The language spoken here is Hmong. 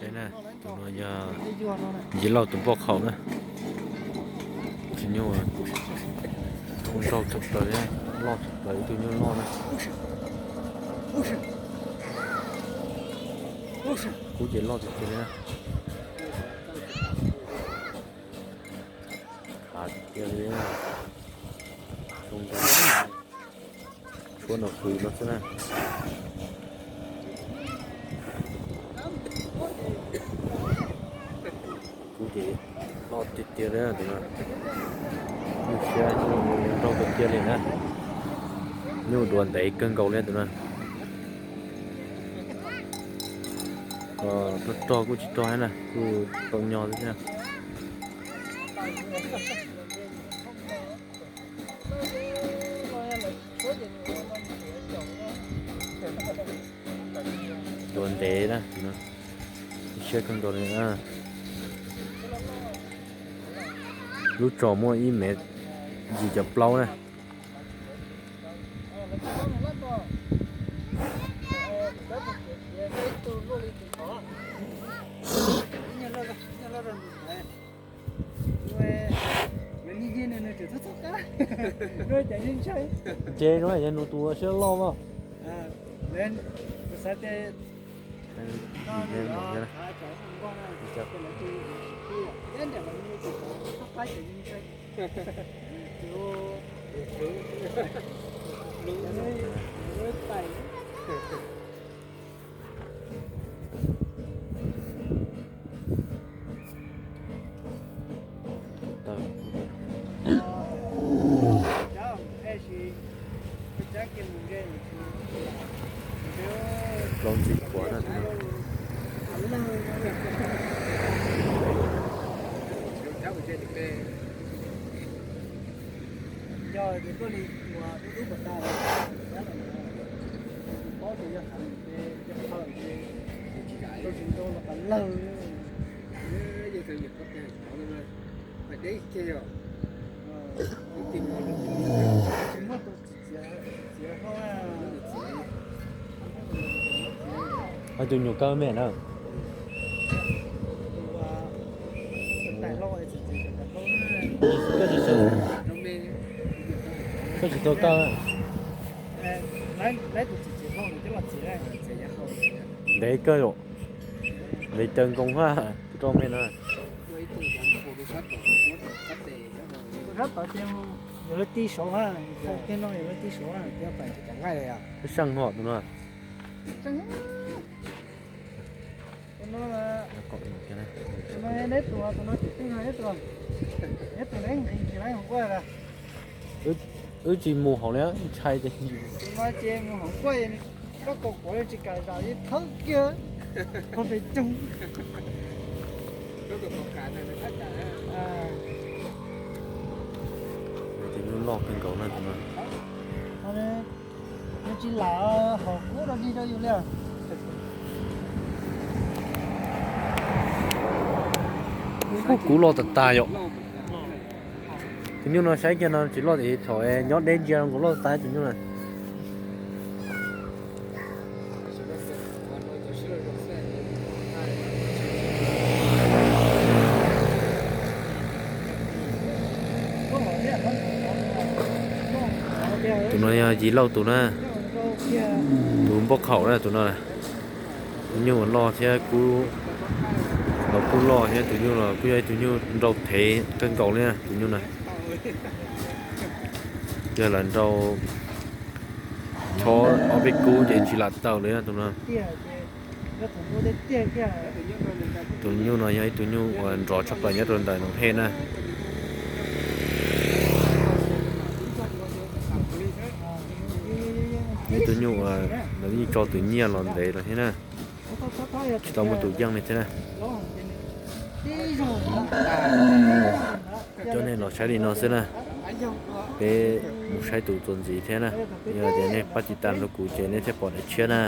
Na, tus no yog Yis Lauj tus npauj qhaum na. Tus nyuj zoo nraug tshaj plaws li, loj tshaj plaws, ib tug nyuj loj na. Kub ces loj tiag tiag li na. Khav tiag tiag li. Zoo nraug. Tshuab no hws no xwb na. Kub ces loj tiag tiag li tus no. Nyuj siab nyuj nraug tiag tiag li na. Nyuj duav ntev kawg nkaus li tus no. Rog rog kuj tsis rog thiab na, kuj tau nyo xwb thiab. Duav ntev na, siab kawg nkaus li na. Lub tsos muaj ib mev yim caum plaub na. Ces no yog nws tus siab loj mas. Plaub ntxib puav na. Yog ces koj li ua dub dub puas tau, paub tias yog heev ces yog qhov ces tsis nrau los qhov lawg. Pais deb kiag yom. Tsis muaj tus txiav, txiav hauj. Hais tus nyuam kawg me na. Koj tsis tau kawg. Ntev kawg yom. Ntev caw nkoos hab tus rau me na. Sab tod ces yog lawv tij saud hab, tij no yog lawv tij saud hab. Peb seej hom tus no. Tus no, tus no ces twb yog ib tug, ib tug neeb nqis tsis laib hauv nquaj. Wb tsis mus hauv li, ntshai ces. Tus no ces mus hauv nquaj, koj kaus quav tsis kam zam li thawb kiag, qhov pes coog. Tus nyuj loj kawg nkaus na tus no. Nws tsis lam haus kub rau dig rau yus li. Kub loj tas tas yom. Tus nyuj no saib kiag no tsis loj es thaum nyob deb ntsia nkaus loj tas tas tus nyuj na. Tus no yog Yis Lauj tus na, tus npauj qhaum na tus no. Tus nyuj uas loj thiab kub, los kub loj thiab tus nyuj los kuj yog ib tug nyuj nrau thev kawg nkaus li na tus nyuj na. Yog lawv nrau chob ob peb kub ces tsis lam tawm li na tus no. Tus nyuj no yog ib tug nyuj uas nrov tshaj plaws nyob rau ntawm Noom Hej na. Ib tug nyuj uas lawv yeej tso tus nyiaj los ntev lawm thiab na. Tsis tau muaj tus yeej li thiab na. Coj nej los saib li no xwb na. Peb mus saib tus txuas ntxiv thiab na. Yog tias nej pab tiv tas rau kuv ces nej thiaj pom daim tshiab na.